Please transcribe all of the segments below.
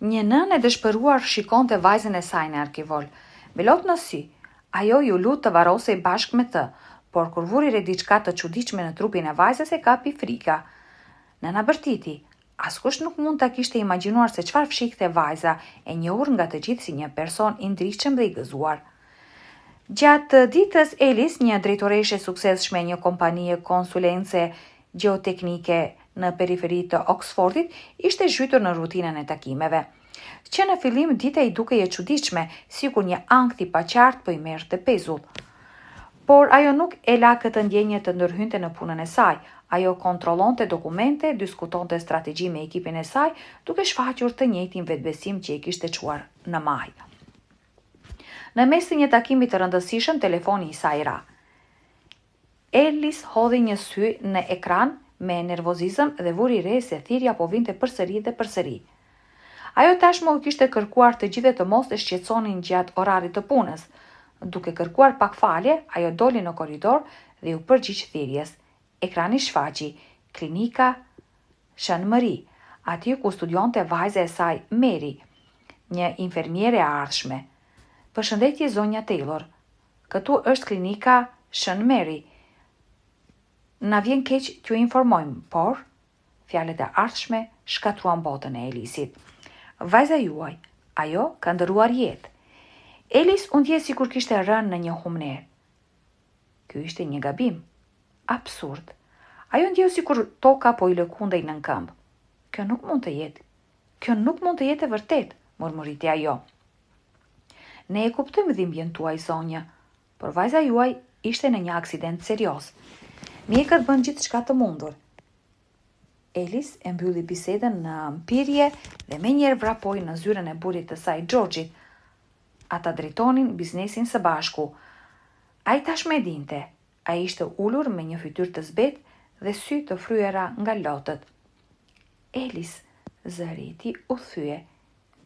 Një nënë e dëshpëruar shikonte vajzën e saj në arkivol. Me lot në sy, ajo iu lut të varrosej bashkë me të, por kur vuri re diçka të çuditshme në trupin e vajzës e kapi frika. Nëna bërtiti. Askush nuk mund ta kishte imagjinuar se çfarë fshihte vajza, e njohur nga të gjithë si një person i ndritshëm dhe i gëzuar. Gjatë ditës, Elis, një drejtoreshë e suksesshme e një kompanie konsulence gjeoteknike në periferi të Oksfordit, ishte zhytur në rutinën e takimeve. Që në fillim dita i dukej e çuditshme, sikur një ankth i paqartë po i merrte pezull. Por ajo nuk e la këtë ndjenjë të ndërhynte në punën e saj. Ajo kontrollonte dokumente, diskutonte strategji me ekipin e saj, duke shfaqur të njëjtin vetëbesim që e kishte çuar në majë. Në mes të një takimi të rëndësishëm, telefoni i saj ra. Elis hodhi një sy në ekran me nervozizëm dhe vuri re se thirrja po vinte përsëri dhe përsëri. Ajo tashmë u kishte kërkuar të gjithëve të mos e shqetësonin gjatë orarit të punës. Duke kërkuar pak falje, ajo doli në korridor dhe iu përgjigj thirrjes. Ekrani shfaqi, Klinika Shën Mëri, aty ku studionte vajza e saj Meri, një infermiere e ardhshme. Përshëndetje zonja Taylor. Këtu është klinika Shën Meri. Na vjen keq t'ju informojmë, por fjalët e ardhshme shkatërruan botën e Elisit. Vajza juaj, ajo ka ndërruar jetë. Elis u ndje sikur kishte rënë në një humnerë. Ky ishte një gabim. Absurd. Ajo ndjeu sikur toka po i lëkundej nën këmbë. Kjo nuk mund të jetë. Kjo nuk mund të jetë e vërtetë, murmuriti ajo. Ne e kuptojmë dhimbjen tuaj, zonjë, por vajza juaj ishte në një aksident serioz. Mjekët bënë gjithçka të mundur. Elis e mbylli bisedën në mpirje dhe menjëherë vrapoi në zyrën e burrit të saj, Xhorxhit. Ata drejtonin biznesin së bashku. Ai tashmë e dinte. Ai ishte ulur me një fytyrë të zbehtë dhe sy të fryra nga lotët. Elis, zëri i tij u thye.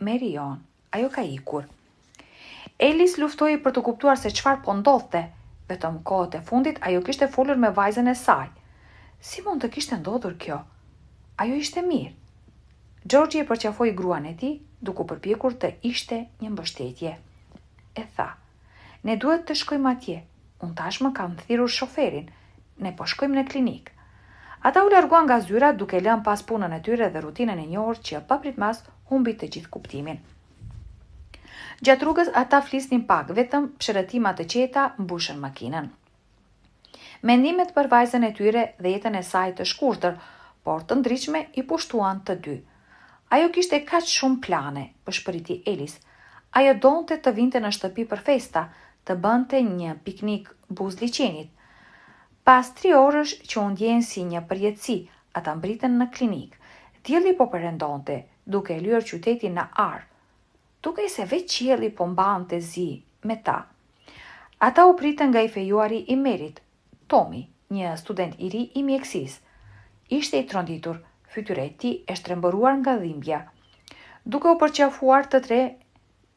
Meri jonë, ajo ka ikur. Elis luftoi për të kuptuar se çfarë po ndodhte. Vetëm kohët e fundit ajo kishte folur me vajzën e saj. Si mund të kishte ndodhur kjo? Ajo ishte mirë. Xhorxhi e përqafoi gruan e tij, duke u përpjekur të ishte një mbështetje. E tha, Ne duhet të shkojmë atje. Unë tashmë kam thirrur shoferin. Ne po shkojmë në klinikë. Ata u larguan nga zyra duke lënë pas punën e tyre dhe rutinën e njohur që papritmas humbi të gjithë kuptimin. Gjatë rrugës ata flisnin pak, vetëm psherëtima të qeta mbushën makinën. Mendimet për vajzën e tyre dhe jetën e saj të shkurtër, por të ndritshme i pushtuan të dy. Ajo kishte kaq shumë plane, pëshpëriti Elis. Ajo donte të vinte në shtëpi për festa, të bënte një piknik buzë liqenit. Pas tri orësh që u ndjenë si një përjetësi, ata mbërritën në klinikë. Dielli po perëndonte, duke e lyer qytetin në ar. Dukej se vetë qielli po mbante zi me ta. Ata u pritën nga i fejuari i Merit, Tomi, një student i ri i mjekësisë. Ishte i tronditur, fytyra e tij e shtrembëruar nga dhimbja. Duke u përqafuar të tre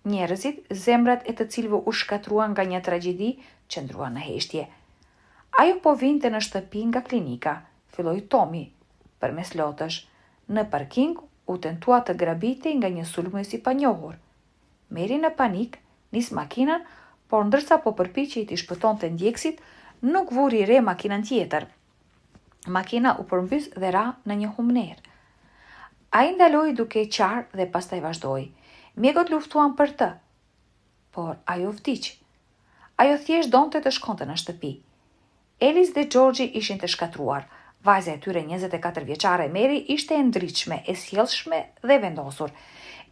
njerëzit, zemrat e të cilëve u shkatërruan nga një tragjedi, qëndruan në heshtje. Ajo po vinte në shtëpi nga klinika, filloi Tomi, përmes lotësh. Në parking u tentua të grabitej nga një sulmues i panjohur. Meri në panik, nis makinën, por ndërsa po përpiqej t'i shpëtonte ndjekësit, nuk vuri re makinën tjetër. Makina u përmbys dhe ra në një humnerë. Ai ndaloi duke qarë dhe pastaj vazhdoi. Mjekët luftuan për të, por ajo vdiq. Ajo thjesht donte të shkonte në shtëpi. Elis dhe Xhorxhi ishin të shkatërruar. Vajza e tyre 24 vjeçare Meri ishte e ndritshme, e sjellshme dhe e vendosur.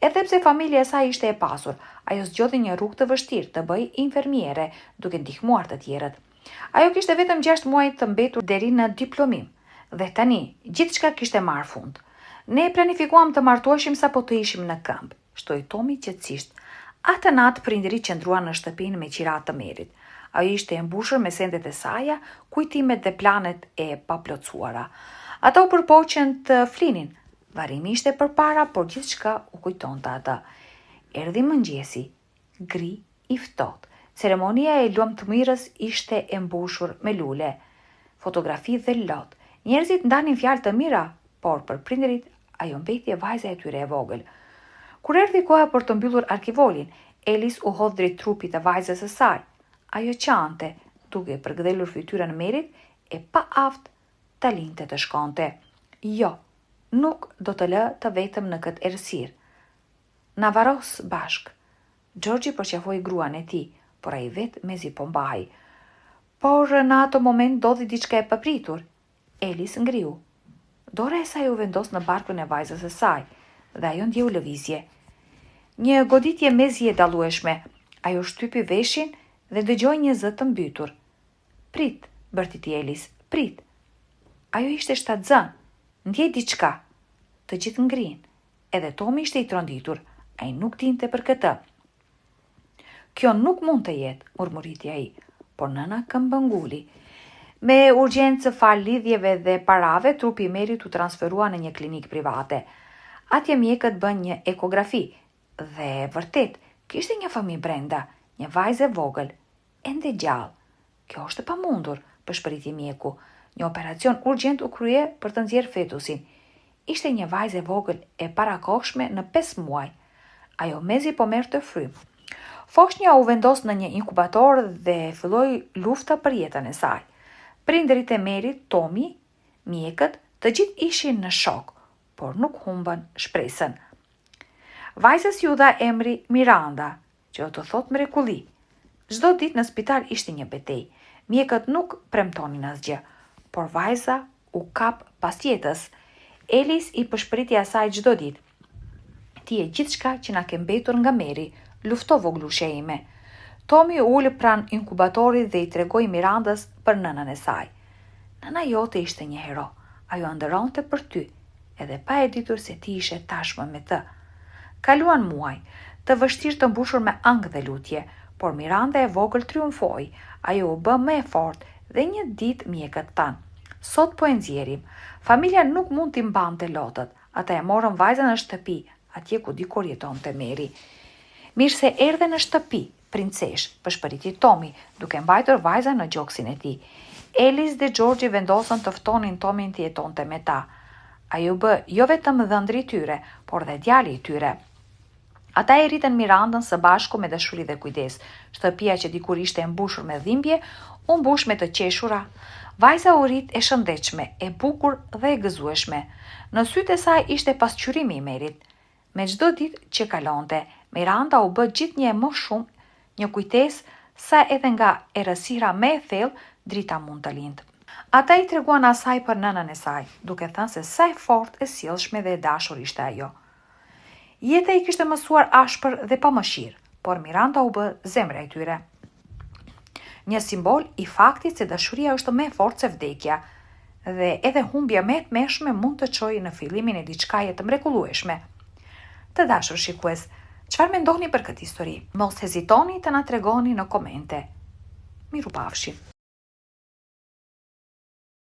Edhe pse familja e saj ishte e pasur, ajo zgjodhi një rrugë të vështirë të bëhej infermiere, duke ndihmuar të tjerët. Ajo kishte vetëm 6 muaj të mbetur deri në diplomim. Dhe tani, gjithçka kishte marrë fund. Ne planifikuam të martoheshim sapo të ishim në këmbë. Shtoi Tomi qetësisht. Atë natë prindërit qëndruan në shtëpinë me qira të Merit. Ajo ishte e mbushur me sendet e saja, kujtimet dhe planet e paplotësuara. Ata u përpoqën të flinin. Varrimi ishte përpara, por gjithçka u kujtonte atë. Erdhi mëngjesi, gri i ftohtë. Ceremonia e lamtumirës ishte e mbushur me lule, fotografi dhe lot. Njerëzit ndanin fjalë të mira, por për prindërit ajo mbeti vajza e tyre e vogël. Kur erdhi koha për të mbyllur arkivolin, Elis u hodh drejt trupit të vajzës së saj. Ajo qante, duke i përkëdhelur fytyrën Merit e paaftë ta linte të shkonte. Jo, nuk do të lë të vetëm në këtë errësirë. Na varros bashkë. Xhorxhi përqafoi gruan e tij, por ai vetë mezi po mbahej. Por në atë moment ndodhi diçka e papritur. Elis ngriu. Dora e saj u vendos në barkun e vajzës së saj dhe ajo ndjeu lëvizje. Një goditje mezi e dallueshme. Ajo shtypi veshin dhe dëgjoi një zë të mbytur. Prit, bërtiti Elis, prit. Ajo ishte shtatzënë. Ndjej diçka. Të gjithë ngrinë. Edhe Tomi ishte i tronditur, ai nuk dinte për këtë. Kjo nuk mund të jetë, murmuriti ai, por nëna këmbënguli. Me urgjencë falë lidhjeve dhe parave, trupi i Merit u transferua në një klinikë private. Atje mjekët bënë një ekografi dhe vërtet, kishte një fëmijë brenda, një vajzë e vogël, ende gjallë. Kjo është e pamundur, pëshpëriti mjeku. Një operacion urgjent u krye për të nxjerrë fetusin. Ishte një vajzë e vogël e parakohshme në 5 muaj. Ajo mezi po merrte frymë. Foshnja u vendos në një inkubator dhe filloi lufta për jetën e saj. Prindërit e Merit, Tomi, mjekët, të gjithë ishin në shok, por nuk humbën shpresën. Vajzës iu dha emri Miranda, që do të thotë mrekulli. Çdo ditë në spital ishte një betejë. Mjekët nuk premtonin asgjë, por vajza u kap pas jetës. Elis i pëshpëriti asaj çdo ditë. Ti je gjithçka që na ke mbetur nga Meri, lufto vogëlushja ime. Tomi u ul pranë inkubatorit dhe i tregoi Mirandës për nënën e saj. Nëna jote ishte një hero. Ajo ëndërronte për ty, edhe pa e ditur se ti ishe tashmë me të. Kaluan muaj, të vështirë të mbushur me ankth dhe lutje, por Miranda e vogël triumfoi, ajo u bë më e fortë dhe një ditë mjekët thanë, Sot po e nxjerrim. Familja nuk mund t'i mbante lotët. Ata e morën vajzën në shtëpi, atje ku dikur jetonte Meri. Mirë se erdhe në shtëpi, Princeshë, pëshpëriti Tomi, duke mbajtur vajzën në gjoksin e tij. Elis dhe Xhorxhi vendosën të ftonin Tomin të jetonte me ta. Ai u bë jo vetëm dhëndri i tyre, por dhe djali i tyre. Ata e rritën Mirandën së bashku me dashuri dhe kujdes. Shtëpia që dikur ishte e mbushur me dhimbje, u mbush me të qeshura. Vajza u rrit e shëndetshme, e bukur dhe e gëzueshme. Në sytë e saj ishte pasqyrimi i Merit. Me çdo ditë që kalonte, Miranda u bë gjithnjë e më shumë një kujtesë sa edhe nga errësira më e thellë drita mund të lindë. Ata i treguan asaj për nënën e saj, duke thënë se sa e fortë, e sjellshme dhe e dashur ishte ajo. Jeta i kishte mësuar ashpër dhe pa mëshirë, por Miranda u bë zemra e tyre. Një simbol i faktit se dashuria është më e fortë se vdekja dhe edhe humbja më e tmerrshme mund të çojë në fillimin e diçkaje të mrekullueshme. Të dashur shikues, çfarë mendoni për këtë histori? Mos hezitoni të na tregoni në komente. Mirupafshim.